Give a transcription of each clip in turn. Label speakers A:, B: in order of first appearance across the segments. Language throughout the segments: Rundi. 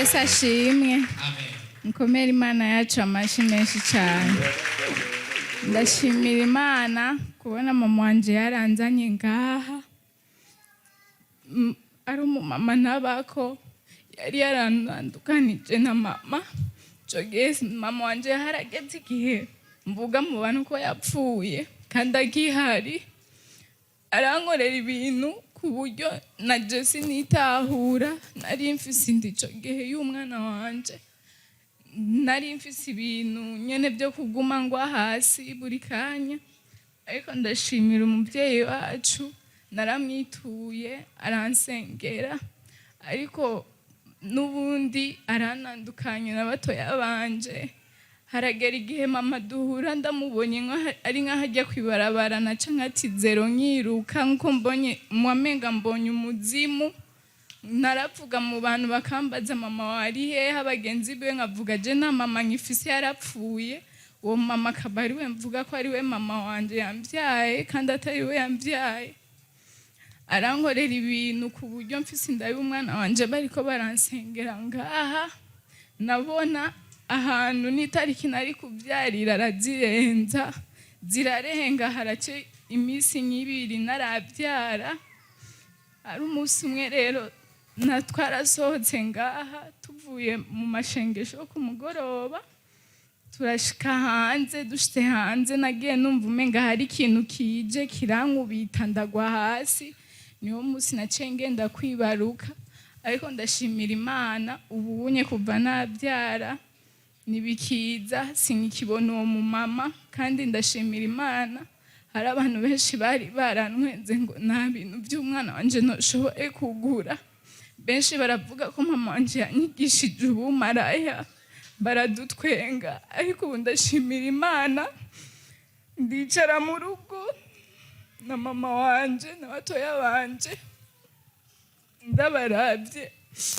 A: Yesu ashimwe.
B: Amen.
A: Mukomere Imana yacu amashyi menshi cyane. Ndashimira Imana kubona mama wanje yaranzanye ngaha. Ari umumama ntabako yari yaranandukanije na mama. Ico gihe mama wanje harageze igihe mvuga mu bantu ko yapfuye kandi agihari. Arankorera ibintu ku buryo na je sinitahura. Nari mfise inda ico gihe y'umwana wanje, nari mfise ibintu nyene byo kuguma ngwa hasi buri kanya, ariko ndashimira umubyeyi wacu, naramwituye aransengera, ariko n'ubundi aranandukanye na batoya banje. Haragera igihe mama duhura, ndamubonye ari nk'aho ajya kwibarabara, naca nkati zero nkiruka nkuko mbonye mwamenga mbonye umuzimu. Naravuga mu bantu bakambaza: "Mama wari hehe?" Abagenzi be nkavuga: "Je nta mama nkifise, yarapfuye." Uwo mama akaba ari we mvuga ko ari we mama wanje yambyaye kandi atari we yambyaye. Arankorera ibintu ku buryo mfise inda y'umwana wanje, bariko baransengera ngaha, nabona ahantu n'itariki nari kubyarira arazirenza, zirarenga, harace iminsi nk'ibiri narabyara. Ari umunsi umwe rero na twarasohotse ngaha tuvuye mu mashengesho yo ku mugoroba, turashika hanze. Dushitse hanze, nagiye numva umenga hari ikintu kije kirankubita, ndagwa hasi. Niwo munsi naciye ngenda kwibaruka. Ariko ndashimira Imana, ubu unye kuva nabyara nibikiza, sinkikibona uwo mumama. Kandi ndashimira Imana, hari abantu benshi bari barantwenze ngo nta bintu by'umwana wanje ntushoboye kugura. Benshi baravuga ko mama wanje yanyigishije ubumaraya, baradutwenga, ariko ubu ndashimira Imana, ndicara mu rugo na mama wanje na batoya banje. Ndabarabye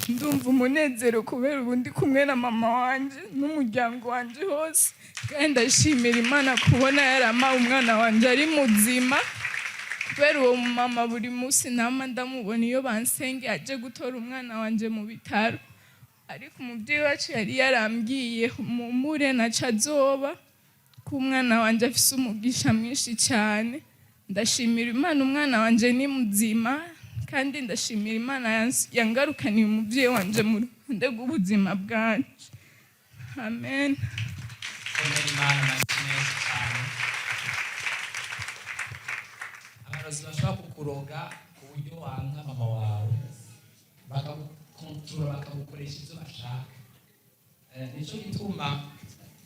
A: ndumva umunezero kubera ubu ndi kumwe na mama wanje n'umuryango wanje hose. Kandi ndashimira Imana kubona yaramaye umwana wanje ari muzima, kubera uwo mama buri munsi nama ndamubona iyo bansenge aje gutora umwana wanje mu bitaro. Ariko umubyeyi wacu yari yarambwiye mumure naca azoba ko umwana wanje afise umugisha mwinshi cyane. Ndashimira Imana, umwana wanje ni muzima, kandi ndashimira Imana yangarukaniye umubyeyi wanje mu ruhande rw'ubuzima bwanje. Amen.
B: Komera Imana amashyi menshi cyane. Abarozi bashobora kukuroga ku buryo wanka mama wawe, bakagukontorora, bakagukoresha ibyo bashaka. Nico gituma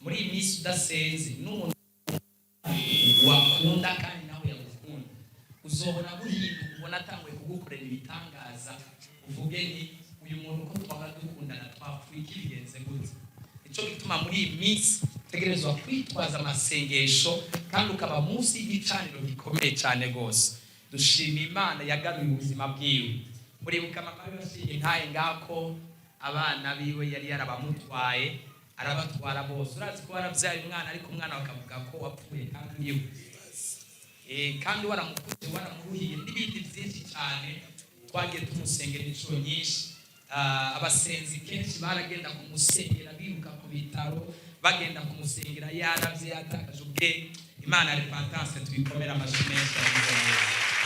B: muri iyi minsi udasenze n'umuntu wakunda kandi nawe yagukunda, uzobona buhinduka, ubona atanguye kugukorera ibitangaza, uvuge ni uyu muntu ko twaba dukundana twapfuye iki, bigenze gute? Nico gituma muri iyi minsi utegerezwa kwitwaza amasengesho kandi ukaba munsi y'igicaniro gikomeye cyane rwose. Dushima Imana yagaruye ubuzima bwiwe. Muribuka mama we washinga intaye ngako, abana biwe yari yarabamutwaye, arabatwara bose. Urazi ko warabyaye umwana ariko umwana bakavuga ko wapfuye kandi uriwe, kandi waramukuze, waramuruhiye n'ibindi byinshi cyane. Twagiye tumusengera inshuro nyinshi. Abasenzi kenshi baragenda kumusengera, biruka ku bitaro bagenda kumusengera, yaravye, yatakaje ubwe. Imana ya repentance tuyikomera amashyi menshi, yagize neza.